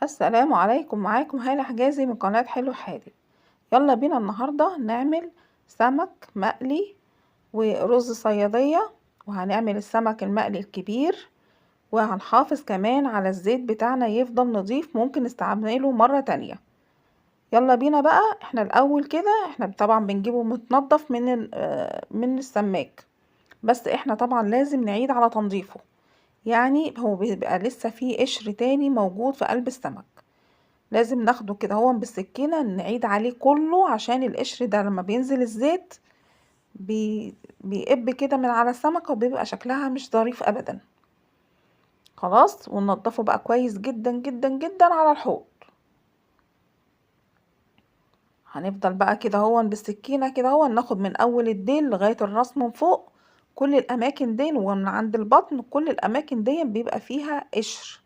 السلام عليكم، معاكم هالة حجازي من قناة حلو حادق. يلا بينا النهاردة نعمل سمك مقلي ورز صيادية، وهنعمل السمك المقلي الكبير، وهنحافظ كمان على الزيت بتاعنا يفضل نظيف، ممكن نستعمله مرة تانية. يلا بينا بقى. احنا الاول كده احنا طبعا بنجيبه متنضف من السماك، بس احنا طبعا لازم نعيد على تنظيفه، يعني هو بيبقى لسه فيه قشر تاني موجود في قلب السمك، لازم ناخده كده هو بالسكينة نعيد عليه كله، عشان القشر ده لما بينزل الزيت بيقب كده من على السمكة وبيبقى شكلها مش ظريف ابدا. خلاص، وننضفه بقى كويس جدا جدا جدا على الحوض. هنفضل بقى كده هو بالسكينة كده هو ناخد من اول الديل لغاية الراس من فوق، كل الاماكن دي، ومن عند البطن كل الاماكن دي بيبقى فيها قشر.